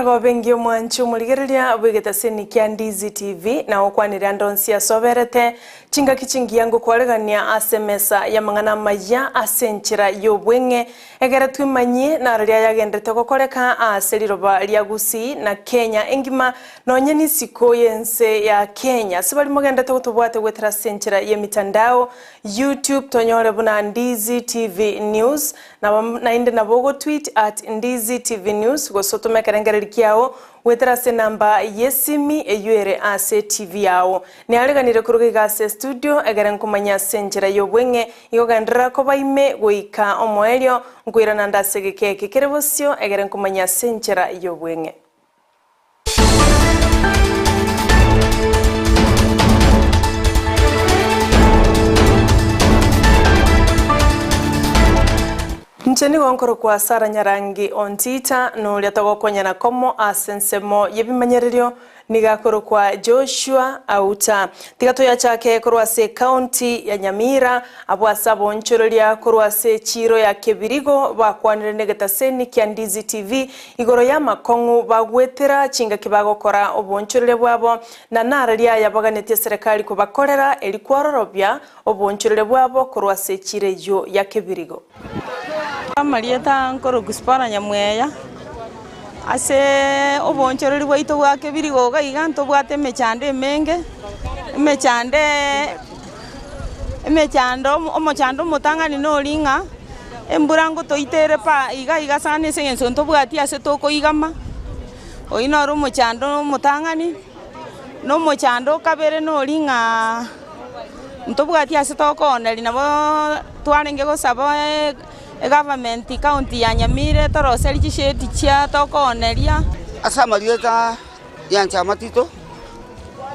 Emarogoba engiya omwanchi omorigereria bw'egetaseni kia Ndizi TV na gokwanera ande onsi ase oberete chingaki chingiya ngokwaregania ase emesa y'amang'ana amaya ase enchera y'obweng'e egere twimanyie naro riria yagenderete gokoreka ase riroba ria Gusii na Kenya engima nonye nisiko y'ense ya Kenya ase baria mogenderete gotobwate goetera ase enchera y'emitandao YouTube tonyore buna Ndizi TV News Nabo naende nabo ogotweet at Ndizi TV News gose otome ekerengereri kiao goetera ase enamba y'esimi eyio ere ase eTV yao. Niareganire koruga iga ase estudio egere nkomanye ase enchera y'obweng'e igo genderera koba ime goika omoerio nkoirana nde ase egeka eke kere bosio egere nkomanye ase enchera y'obweng'e. Inche nigo nkorokwa Sara Nyarangi Ontita, na oria togokonyana komo ase ensemo y'ebimanyererio nigo akorokwa Joshua Auta. Tiga toyachake korwa ase ecounty ya Nyamira, abwo ase aboonchoreria korwa ase echiiro ya Kebirigo bakwanire negetaseni kia Ndizi TV Igoro y'amakong'u bagwetera chingaki bagokora oboonchoreria bwabo, na nararia aya baganetie eserekari kobakorera, eri kwororobia oboonchoreria bwabo korwa ase echiira eyio ya kebirigo. Amarieta nkorokwa Sipora Nyamweya, ase oboonchoreri bwaito bwa kebirigo iga iga ntobwate emechando emenge, emechando emechando omochando omotang'ani noria ng'a. Embura ngotoitere pa iga iga sana ase eng'encho ntobwati ase tokoigama, oyio noro omochando omotang'ani, na omochando o kabere noria ng'aa ntobwati ase tokooneria naboo twarenge gosaba egovernment county ya Nyamira etoroserie chishedi chia tokooneria. Ase amarieta yanche amatito,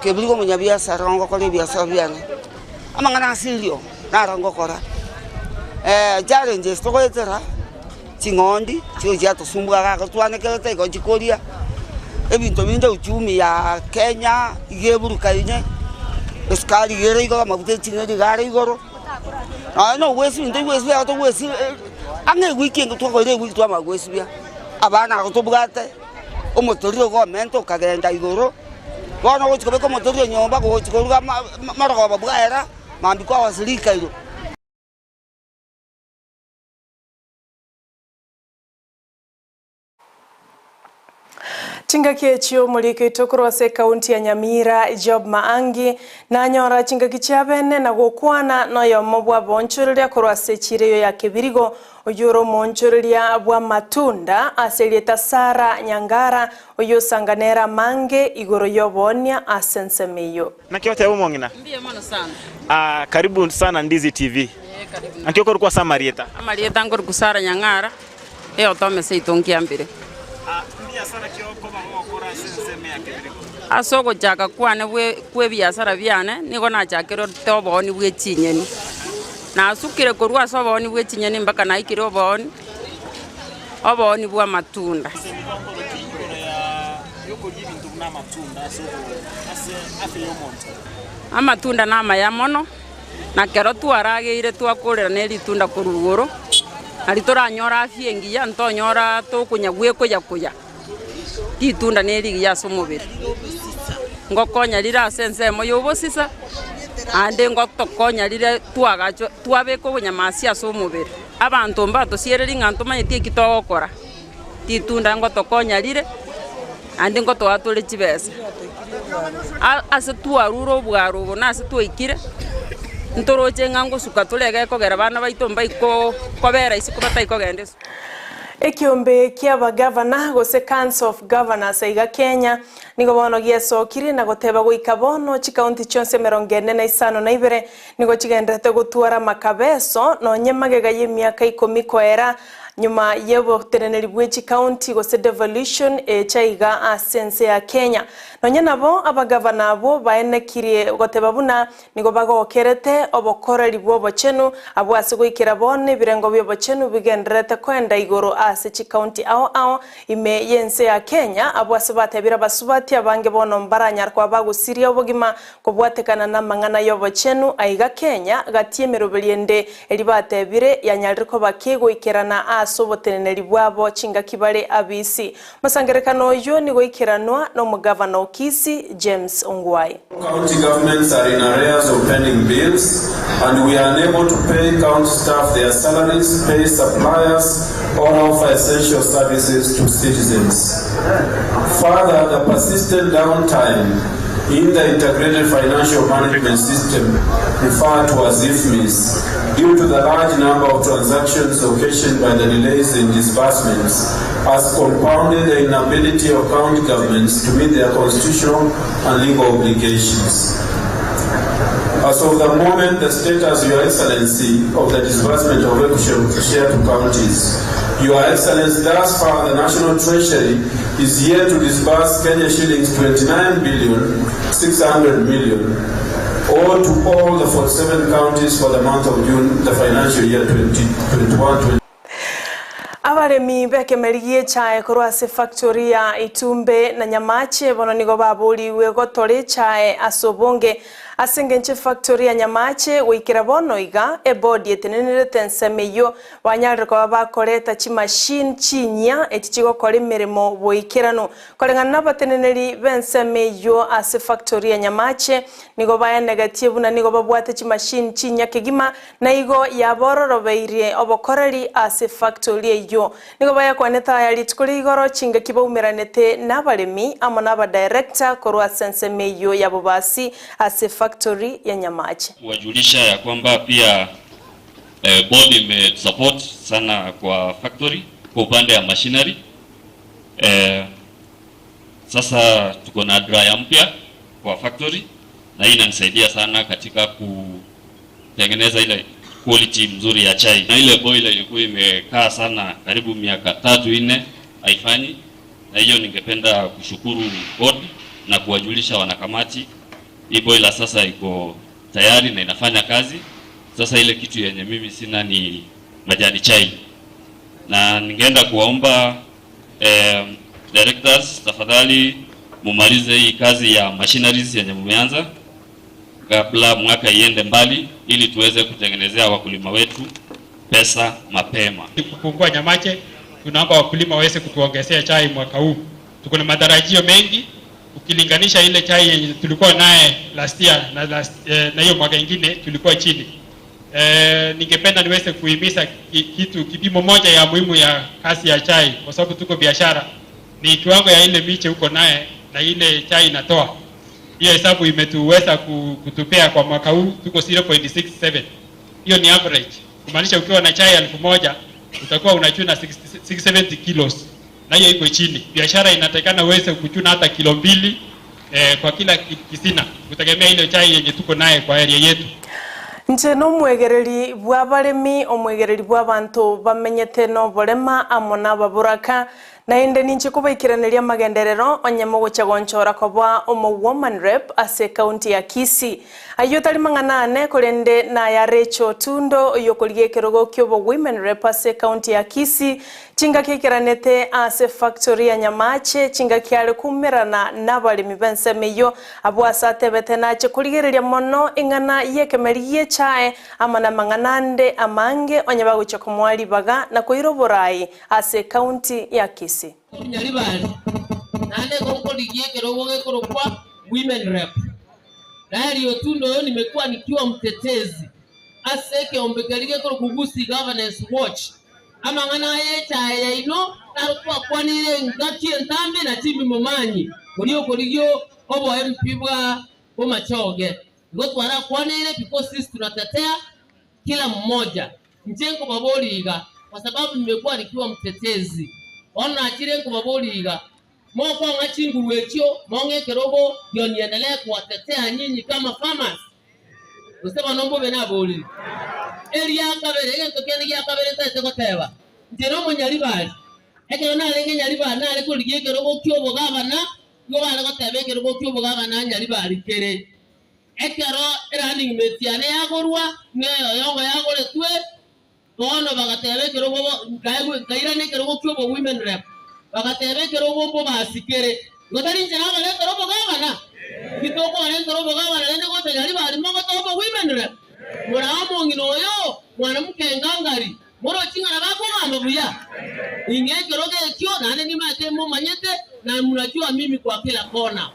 kebiri omonyabiasara ngokora ebiasara biane, amang'ana ase erio naro ngokora. Challenges togoetera, ching'ondi chigochi chiatosumbua iga iga twanekerete igo chikoria, ebinto binde uchumi ya Kenya iga eburukaine, esukari iga ere igoro, amaguta ya ching'eni iga are igoro, nonya na ogwesibia ntoigwesibia iga togwesibia ang'e ewiki enge twakorire ewiki twamanya gwesibia, abana aba tobwate. Omotoriro bw'omenta okagenda igoro, bono ogochia kobeka omotoriro nyomba gochia koruga marogoba bwaera, mambia kwagosira rikairo. Chingaki echio omoriki oito korwa ase ekaunti ya Nyamira Job Maangi nanyora chingaki chia bene na gokwana noyomo bw'abaonchoreria korwa ase echiro eyio ya Kebirigo Oyio ore omoonchoreria bw'amatunda ase erieta Sara Nyangara, oyio osanga nere amange igoro y'oboonia ase ensemo eyio. Naki oteba omong'ina? Mbuya mono sana. Ah, karibu sana Ndizi TV. Eh, karibu. Naki okorokwa ase amarieta? Amarieta nkorokwa Sara Nyang'ara, eotome seito nkiambire. Ah, mbiasara ki okoba gogokora ase ensemo ya Kebirigo? Ase ogochaka kwane bwe kw'ebiasara biane, nigo nachakerete obooni bwe chinyeni. Nasukire korwa ase obooni bwe chinyeni mpaka naikire obooni, obooni bw'amatunda. Amatunda namaya mono, na kero twarageire twakorera ne ritunda korwa igoro, nari toranyore afya engiya ntonyora tokonya gwekoyakoya. Ritunda nerigiya ase omobere, ngokonya rire ase ensemo y'obosisa, naende ngotokonya rire twagachwa twabeka obonyamasi ase omobere. Abanto mbatosiereri ng'a ntomanyeti eki togokora, ritunda ngotokonya rire, naende ngotoa tore chibesa. Ase twarure obwaro obo na ase twaikire, ntoroche ng'a ngosuka tore iga ekogera abana baito mbaikoo kobera isiko batari kogenda esukuru. Ekiombe ki'abagavana gose Council of Governors aiga Kenya nigo bono giasokirie na goteba goika bono chikaunti chionsi 45 nigo chigendererete gotwara amakabeso nonye magega y'emiaka ikomi koera nyuma y'oboteneneri bwe chikaunti gose devolution echa iga ase ense ya Kenya. Nonye nabo abagavana abwo baenekirie goteba buna Nigo bagokerete obokoreri bw'obochenu abwo ase goikera bono ebirengo bi'obochenu bigendererete koenda igoro ase chikaunti ao ao ime y'ense ya Kenya, abwo ase batebire abasubati abange bono mbaranyare koba bagosiria obogima kobwatekana namang'ana y'obochenu aiga Kenya gati emeroberi ende eri batebire yanyarire koba ki goikerana ase. ase oboteneneri bwabo chingaki bare abisi. Mosangerekano oyio nigo oikeranwa nomogavana o Kisii, James Ongwae. County governments are in arrears of pending bills and we are unable to pay county staff their salaries, pay suppliers or offer essential services to citizens. Further, the persistent downtime in the Integrated Financial Management System, referred to as IFMIS, due to the large number of transactions occasioned by the delays in disbursements, has compounded the inability of county governments to meet their constitutional and legal obligations. As of the moment, the status, Your Excellency, of the disbursement of equity share to counties. Your Excellency, thus far, the National Treasury is yet to disburse Kenya shillings 29 billion 600 million or to all the 47 counties for the month of June, the financial year 2021. Abaremi b'ekemeri gi'echae korwa ase efactori ya Itumbe na Nyamache bono nigo baborigwe gotora echae ase obonge ase engencho efactori ya Nyamache goikera bono iga ebodi etenenerete ensemo eyio banyarire koba bakoreta chimachine chinyia echi chigokora emeremo boikeranu. Koreng'ana nabateneneri b'ensemo eyio ase efactori ya Nyamache nigo baenegetie buna nigo babwate chimachine chinyia kegima Na igo yabororobeirie obokoreri ase factori eyio. Nigo bayakwanete aya rituko ria igoro chingaki baumeranete nabaremi amo nabadirector korwa ase ensemo eyio ya Bobasi ase factori ya Nyamache. Kuwajulisha ya kwamba pia board ime support sana kwa factory kwa upande ya machinery. Sasa tuko na dryer mpya kwa factory na hii inanisaidia sana katika kutengeneza ile quality mzuri ya chai. Na ile boiler ilikuwa imekaa sana karibu miaka tatu nne haifanyi, na hiyo ningependa kushukuru board na kuwajulisha wanakamati hii boiler sasa iko tayari na inafanya kazi. Sasa ile kitu yenye mimi sina ni majani chai, na ningeenda kuwaomba directors, tafadhali mumalize hii kazi ya machineries yenye mumeanza kabla mwaka iende mbali, ili tuweze kutengenezea wakulima wetu pesa mapema. Kupungua Nyamache, tunaomba wakulima waweze kutuongezea chai mwaka huu. Tuko na matarajio mengi ukilinganisha ile chai yenye tulikuwa naye last year na last, na hiyo mwaka ingine tulikuwa chini. Ningependa niweze kuhimiza kitu kipimo moja ya muhimu ya kazi ya chai, kwa sababu tuko biashara, ni kiwango ya ile miche uko naye na ile chai inatoa. Hiyo hesabu imetuweza kutupea kwa mwaka huu tuko 0.67. Hiyo ni average. Kumaanisha ukiwa na chai 1000 utakuwa unachuna 670 kilos. Na hiyo iko chini. Biashara inatakikana uweze kuchuna hata kilo 2 kwa kila kisina, kutegemea ile chai yenye tuko naye kwa area yetu. Inche nomwegereri bw'abaremi, omwegereri bw'abanto bamenyete noborema amo nababoraka, naende ninche kobaikeraneria amagenderero onye mogochia gonchora koba omo woman rep ase ekaunti ya Kisii. Ayio tari mang'ana ane korende naya Rachel Otundo oyokorigia ekerogo kiobo women rep ase ekaunti ya Kisii chingaki aikeranete ase efactory ya Nyamache chingaki are koumerana nabaremi b'ensemo eyio abwo ase atebete nache korigereria mono ing'ana y'ekemeri gi'echae amo namang'ana ande amange onye bagochia komoa ribaga na koira oborai ase ekaunti ya Kisii. Nyaribari, naende igo nkorigia ekerogo gekorokwa Women Rep. Raeli Otundo oyo nimekuwa nikiwa mtetezi ase ekeombe keria gekorokwa Gusii Governance Watch. Amang'ana aya echae yaino naro twakwanire engaki entambe na Jimmy Momanyi oria okorigia obo MP bwa Bomachoge. Igo twarakwaneire because sisi tunatetea kila mmoja. Inche nkobaboria iga kwa sababu nimekuwa nikiwa mtetezi. Bono nachire nkobaboria iga, mokong'a chinguru echio mong'e ekerogo ndio niendelee kuwatetea nyinyi kama farmers. Gose bono mbobe naborire. Eria kabere, egento kende gia kabere ntaete goteba, inche nomonyaribari, ekero narenge nyaribari nare korigia ekerogo kia obogabana, nigo bare goteba ekerogo kia obogabana nyaribari kere. Ekero erunning mate yane yagorwa, ng'a eyoyongo yagoretwe, bono bagateba ekerogo bo nkaegwa nkairana ekerogo kia obo women rep, bagateba ekerogo mbobasi kere. Igo tari inche nabaretera obogabana? Inki tokobarentera obogabana rende gocha nyaribari mogotoa obo women rep? Moraa omong'ina oyo, mwanamke ngangari. Morochi ng'a nabakogamba buya? Ing'e ekerogo ekio, naende nimanyete momanyete, na mnajua mimi kwa kila kona.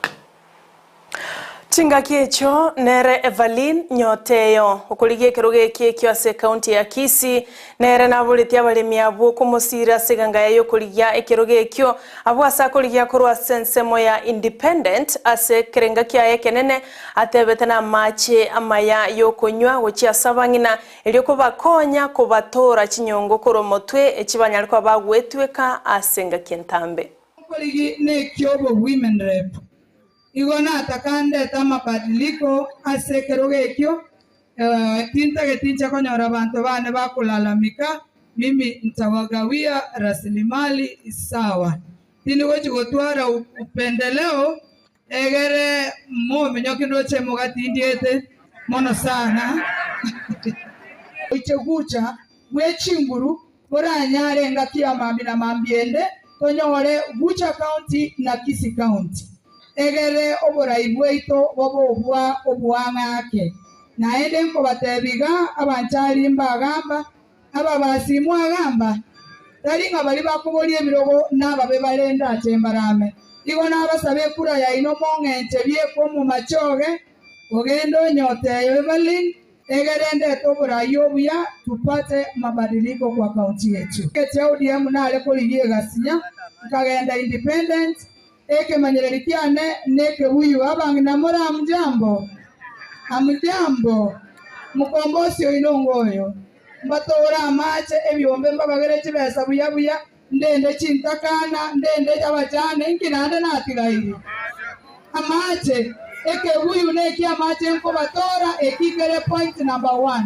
Chingaki echio nere Evaline Nyoteyo, okorigia ekerogo eki ekio ase ekaunti ya Kisii, nere naboretie abaremi abwo komosiira ase eganga yaye y'okorigia ekerogo ekio, abwo ase akorigia korwa ase ensemo ya Independent ase ekerenga kiaye ekenene, atebete namache amaya y'okonywa gochia ase abang'ina, erio kobakonya kobatoora chinyongo korwa omotwe echi banyare koba bagwetweka ase engaki entambe. Okorigi nekiobo Women Rep. Igo nataka ndete amabadiliko ase ekerogo ekio, tintageti inche konyora abanto bane bakolalamika, mimi ntawagawia rasilimali sawa. Tindi gochi gotwara upendeleo egere mominyoki ndoche mogatindiete mono sana. Oiche gucha bwe chinguru boranyare engaki ya mambia na mambia ende tonyore Gucha County na Kisii County, egere oborai bwaito bobe obwa oboang'ake. Naende nkobatebia iga, abanchari mbagamba, ababasi mwagamba, tari ng'a baria bakoboria ebirogo nababe bare ndache mbarame. Igo nabasabe ekura yaino mong'enche biekwa omomachoge, ogende onyoteyo Evelyn, Egere ndete oborai obuya tupate mabadiliko kwa county yetu. Egetia ODM nare korigia egasinya nkagenda independent ekemanyereri kiane nekebuyu abang'ina more amjambo? Amjambo? Mokombosi oino ngoyo mbatore amache ebiombe mbabagere chibesa buya buya ndende chintakana ndende abachane inki naende natigaire? Amache, ekebuyu neki'amache nkobatora, eki kere point number one.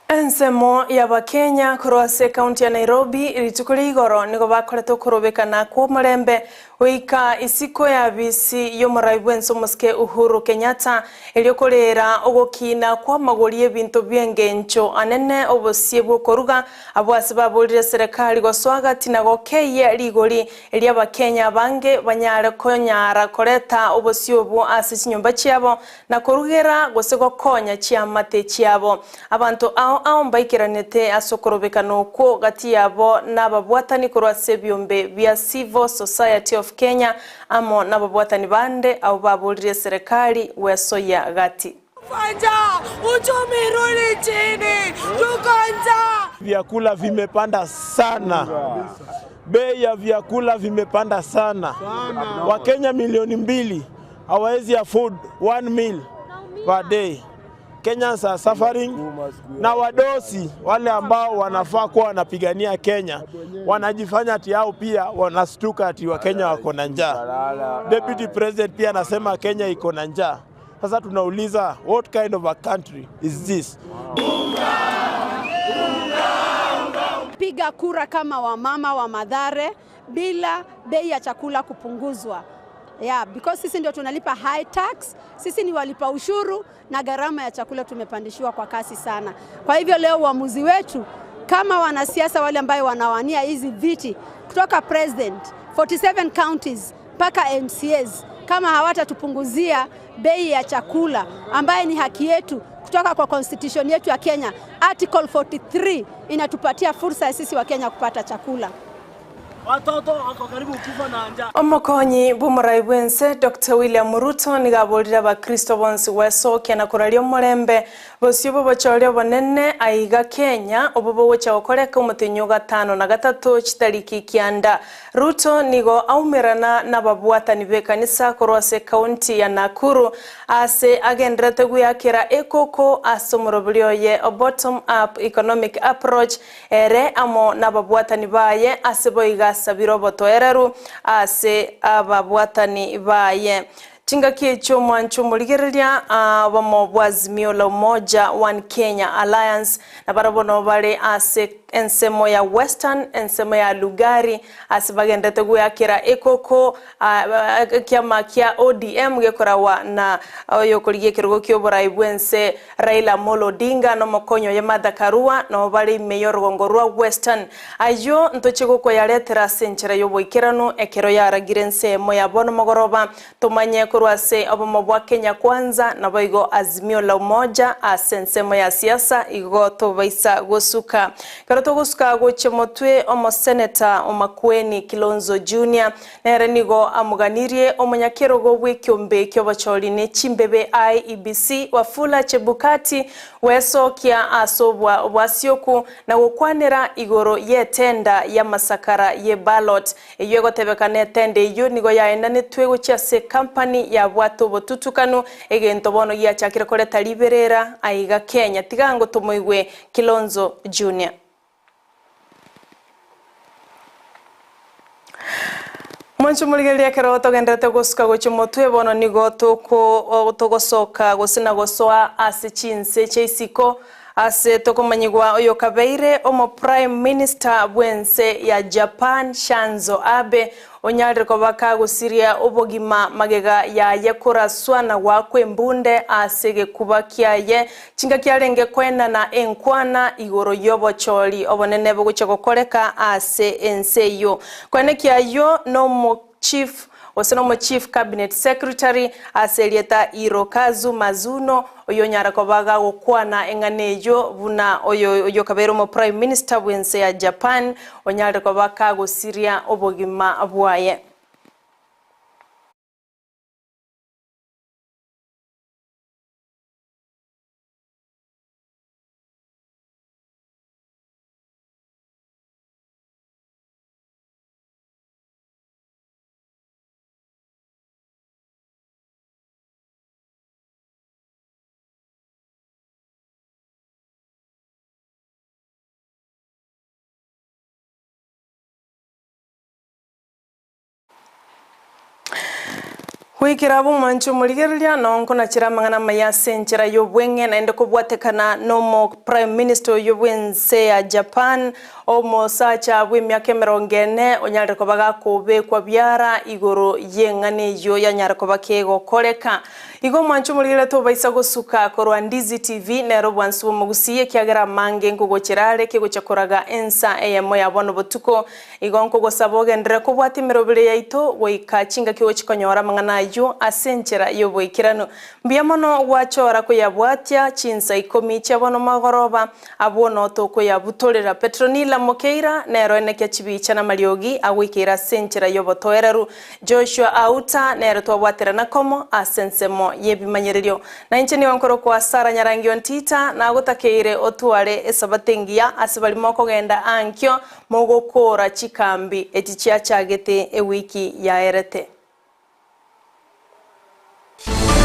Ensemo y'Abakenya korwa ase ekaunti ya Nairobi rituko ria igoro nigo bakorete okorobekana kw'omorembe goika isiko y'abisi y'omorai bw'ense omosike Uhuru Kenyatta erio koreera ogokina kw'amagori y'ebinto bi'engencho anene obosie bw'okoruga abwo ase baborire eserekari gosoa gati na gokeyia rigori Erio Abakenya abange banyare konyara koreta obosio obwo ase chinyomba chiabo, na korugera gose gokonya chiamate chiabo. Abanto ao ao mbaikeranete ase okorobekana okwo gati yabo nababwatani korwa ase ebiombe bia Civil Society of Kenya amo nababwatani bande abwo baboririe eserekari gwesoyia gati. Uchumi rudi chini, tuko njaa. Vyakula vimepanda sana, bei ya vyakula vimepanda sana. Wakenya milioni mbili hawawezi afford one meal per day. Kenyans are suffering, na wadosi wale ambao wanafaa kuwa wanapigania Kenya wanajifanya ati hao pia wanastuka ati Wakenya wako na njaa. Deputy President pia anasema Kenya iko na njaa. Sasa tunauliza what kind of a country is this? Piga kura kama wamama wa Mathare bila bei ya chakula kupunguzwa. Yeah, because sisi ndio tunalipa high tax, sisi ni walipa ushuru na gharama ya chakula tumepandishiwa kwa kasi sana. Kwa hivyo leo uamuzi wetu kama wanasiasa wale ambayo wanawania hizi viti kutoka president 47 counties mpaka MCAs kama hawatatupunguzia bei ya chakula ambaye ni haki yetu kutoka kwa constitution yetu ya Kenya, article 43 inatupatia fursa ya sisi wa Kenya kupata chakula. Watoto wako karibu kufa na njaa. Omokonyi bw'omorai bw'ense Doctor William Ruto nigo aborire abakristo bonsi gwesokia na koraria omorembe bosio bw'obochori obonene aiga Kenya obwo bogocha gokoreka omotenyi o gatano na gatato chitariki kianda. Ruto nigo aumerana nababwatani b'ekanisa korwa ase ekaunti ya Nakuru aase agendererete gweakera ekoko ase omoroberi oye o Bottom Up Economic Approach ere amo nababwatani baye ase boigo asabire obotoereru ase ababwatani baye. Chingaki echio omwancho omorigereria obomo bwa Azimio la Umoja One Kenya Alliance nabarabwo nabo bare ase ensemo ya Western, ensemo ya Lugari ase bagenderete gweakera ekoko ekiama kia ODM gekoragwa na oyokorigia ekerogo ki'oborai bw'ense Raila Amolo Odinga na omokonyi oye Martha Karua nabo bare ime y'orogongo rwa Western. Ayio ntochie gokoyaretera ase enchera y'oboikeranu ekero yaragire ensemo ya bono mogoroba tomanye korwa. korwa ase obomo bwa Kenya Kwanza naboigo Azimio la Umoja ase ensemo ya siasa igo tobaisa gosuka. Ekero togosuka gochia motwe omoseneta o Makueni Kilonzo Junior nere nigo amoganirie omonyakerogo bw'ekiombe ki'obochori ne chimbebe IEBC Wafula Chebukati gwesokia ase obwasioku na gokwanera igoro y'etenda y'amasakara ye ballot. Eyio egotebekana etenda eyio nigo yaenanetwe gochia ase ekampani yabwate obotutukanu, egento bono giachakire koreta riberera aiga Kenya. Tiga ngotomoigwe Kilonzo Junior. Mwanche omorigereria ekero togendererete gosuka gochia omotwe bono nigo toko togosoka gose na gosoa ase chinse chia isiko ase tokomanyigwa oyokabeire omo prime minister bwense ya Japan Shanzo Abe onyarire koba kagosiria obogima magega yaye koraswa na goakwa embunde ase egekuba kiaye Chingaki arenge koenana enkwana igoro y'obochori obonene bogochia gokoreka ase ense eyio. Koenekia ayio nomo Chief gose nomo Chief Cabinet Secretary ase erieta Hirokazu Mazuno oyio onyare koba gagokwana eng'ana eyio buna oyo oyio okabeire omo Prime Minister bw'ense ya Japan onyarire koba kagosiria obogima bwaye. Goikera abwo mwanche omorigereria, nonko nachire amang'ana amaya ase enchera y'obweng'e, naende kobwatekana nomo Prime Minister oyio bw'ense ya Japan, omosacha bw'emiaka emerongo ene, onyarire koba gakobekwa biara igoro y'eng'ana eyio yanyare koba kegokoreka. Igo mwanche omorigereria tobaisa gosuka korwa Ndizi TV nere obwansu bw'omogusii ekiagera amange nkogochera are kegochia koraga ensa eyemo ya bono botuko. Igo nkogosaba ogenderere kobwatia emerobere yaito goika chingaki ogochia konyora amang'ana ayio ase enchera y'oboikeranu. Mbuya mono gwachora koyabwatia chinsa ikomi chia bono magoroba, abwo noo tokoyabutorera. Petronila Mokeira nero enekia chibicha namariogi agoikeire ase enchera y'obotoereru. Joshua Auta nere twabwaterana komo ase ensemo y'ebimanyererio. Nainche nigo nkorokwa Sarah Nyarangi Ontita, nagotakeire otware esabato engiya ase baria mokogenda ankio Mogokoora chikambi echi chiachagete ewiki yaerete.